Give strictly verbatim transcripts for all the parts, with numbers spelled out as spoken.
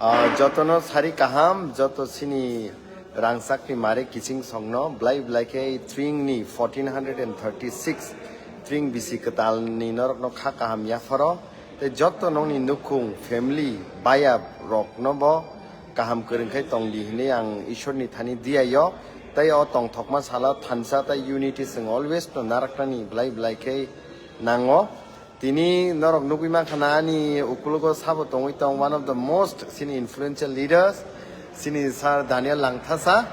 Ah, jotono sari kaham, joto sini rangchakni mare kiching songno, blai blai khe tring ni fourteen hundred and thirty-six tring bisi kwtal ni norokno kha kaham yapharo, tei joto nongni nukhung, family, baya rokno bo kaham kwrwng khe tong di hinwi ang Ishwar ni thani diyayo, tei o tongthokma salo thansa tei unity chwng always no naraknani blai blai khe nango. Tini norok nugwi mankha na ani ukulugo sabo tongwi tong one of the most sini influential leaders, sini Sir Daniel Langthasa,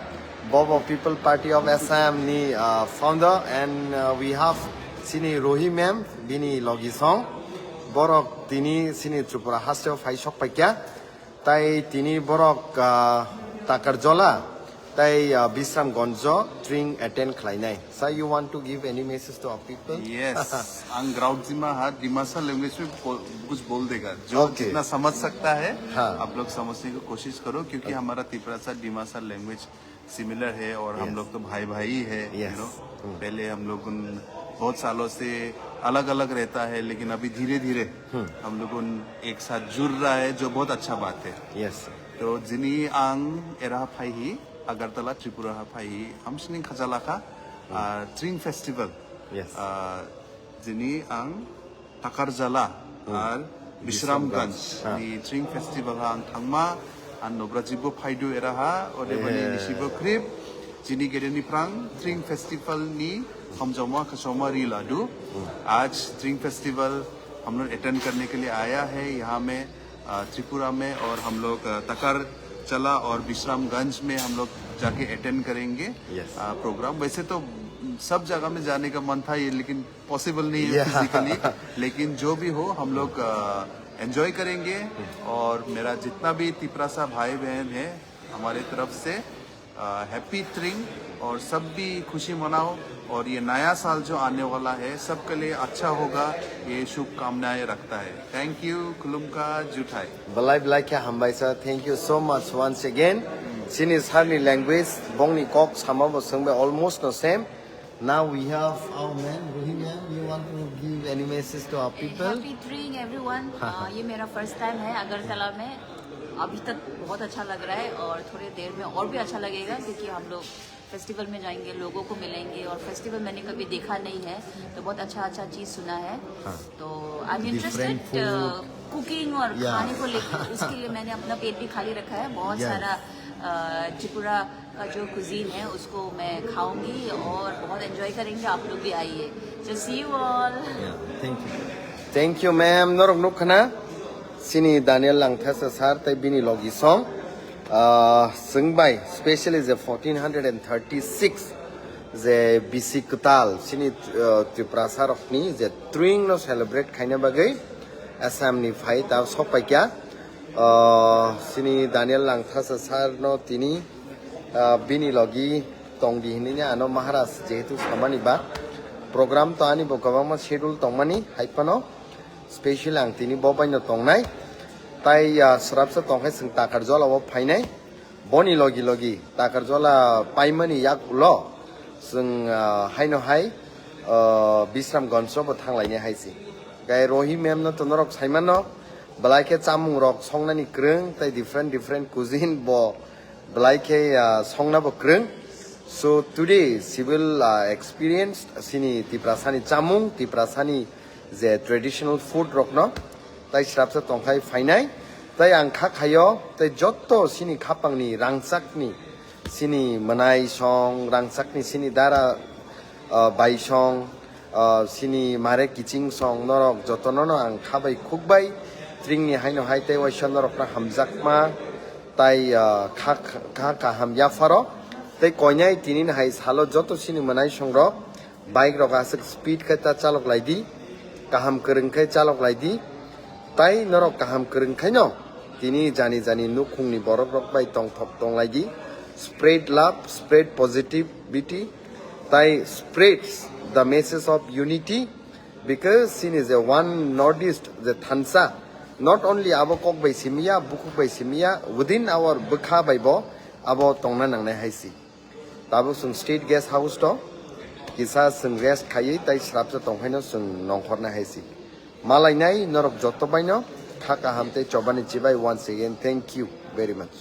Bobo People Party of Assam ni, uh, founder, and, uh, we have sini Rohi ma'am, bini logi song. Borok tini sini Tripura hasteo phai sok paikya. Tai tini borok, ah, Takarjola tai, ah, Bisramganjo tring attend khlainai. Sir, you want to give any message to our people? Yes, ang Graudjima ha Dimasa language में बो- कुछ बोल देगा जो Okay. जितना समझ सकता है, हाँ। आप लोग समझने की कोशिश करो, क्योंकि हमारा तिपरासा डिमासा लैंग्वेज सिमिलर है और हम Yes. लोग तो भाई भाई ही है, Yes. You know. हम्म। पहले हम लोग उन बहुत सालों से अलग अलग रहता है, लेकिन अभी धीरे धीरे हम लोग उन एक साथ जुड़ रहा है, जो बहुत अच्छा बात है। Yes, sir. तो jini ang era phai hi, Agartala, Tripura ha phai hi, hamsining khajalakha, ah, Tring Festival. Yes. Ah, jini ang Takarjala ar Bisramganj Ah. ni Tring Festival ha ang thangma, ang nobrajibo phaidu era ha, odebani Yeah. nisibo khrip, jini gedeni phrang Tring Festival ni hamjaoma khasaoma ri ladu. Aaj Tring Festival हम लोग अटेंड करने के लिए आया है यहाँ में, अ, त्रिपुरा में, और हम लोग, अ, तकर चला और विश्रामगंज में हम लोग जाके अटेंड करेंगे, Yes. अ, प्रोग्राम। वैसे तो, म, सब जगह में जाने का मन था ये, लेकिन पॉसिबल नहीं है Yeah. फिजिकली। लेकिन जो भी हो, हम लोग, अ, एंजॉय करेंगे। और मेरा जितना भी तिपरासा भाई बहन है, हमारे तरफ से, अ, हैप्पी त्रिंग, और सब भी खुशी मनाओ। और ये नया साल जो आने वाला है, सबके लिए अच्छा होगा, ये शुभकामनाएं रखता है। Thank you, खुलुमखा, जुथाई। Belai belai khe hambai sir, thank you so much once again. Sini sir ni language, bongni kok sama bo swngbai almost no same. Now we have our man, Rohi ma'am. You want to give any message to our people? Happy Tring everyone. Uh, ये मेरा first time है अगरतला में। अभी तक बहुत अच्छा लग रहा है और थोड़ी देर में और भी अच्छा लगेगा, क्योंकि हम लोग फेस्टिवल में जाएंगे, लोगों को मिलेंगे, और फेस्टिवल मैंने कभी देखा नहीं है, तो बहुत अच्छा अच्छा चीज़ सुना है। तो I am Different interested food. Cooking और Yeah. खाने को लेकर। उसके लिए मैंने अपना पेट भी खाली रखा है। बहुत Yes. सारा अ, त्रिपुरा का जो कुजीन है, उसको मैं खाऊंगी और बहुत एंजॉय करेंगे। आप लोग भी आइए। So see you all. Thank you, ma'am. Norok nukha na? Sini Daniel Langthasa sir tei bini logi song. Ah, swngbai, specially je fourteen hundred and thirty-six, je bisi kwtal, sini, ah, Tripura sarokni je tring no celebrate khaina bagwi Assam ni phai ta sok paikya. Ah, sini Daniel Langthasa sir no tini, ah, bini logi tong di hinwi ano Maharaj jehetu samani ba program to ani bo kwbangma schedule tongmani hai phano special ang tini bo baino tongnai. Tai, ah, srapsa tongkhe chwng Takarjola o phainai. Boni logi logi Takarjola paimani yak ulo chwng, ah, haino hai, ah, Bisramganj o bo thanglainai hai se. Gai Rohi ma'am no to norok saimano, belai khe chamung rok songnani kwrwng tei different different cuisine bo belai khe, ah, songna bo kwrwng. So today she will, ah, experience sini Tiprasani chamung, Tiprasani je traditional food rokno tai srapsa tongkhai phainai. Tai ang kha khayo, tai jotto sini khapangni rangchakni sini mwnai song, rangchakni sini dara, ah, bai song, ah, sini mare kiching song, norok jotono no ang kha bai khuk bai tringni haino hai tei waisa norokno hamjakma tai, ah, kha, kha kaham yapharo. Tei koinai tini hai salo joto sini mwnai song rok bike rok aswk speed khe ta chalok lai di, kaham kwrwng khe chalok lai di. Tai norok kaham kwrwng khaino tini jani jani nukhungni borok rok bai tongthok tong lai di. Spread love, spread positivity, tai spreads the message of unity, because sini je one North East je thansa, not only abo kok bai simiya, bukhuk bai simiya, within our bwkha bai bo abo tongna nangnai hai si. Tabuk chwng state guest house to kisa chwng rest khaiwi tai srapsa tongkhaino chwng nongkhorna hai si. Malainai norok joto baino Kha kaham tei chobani chibai once again. Thank you very much.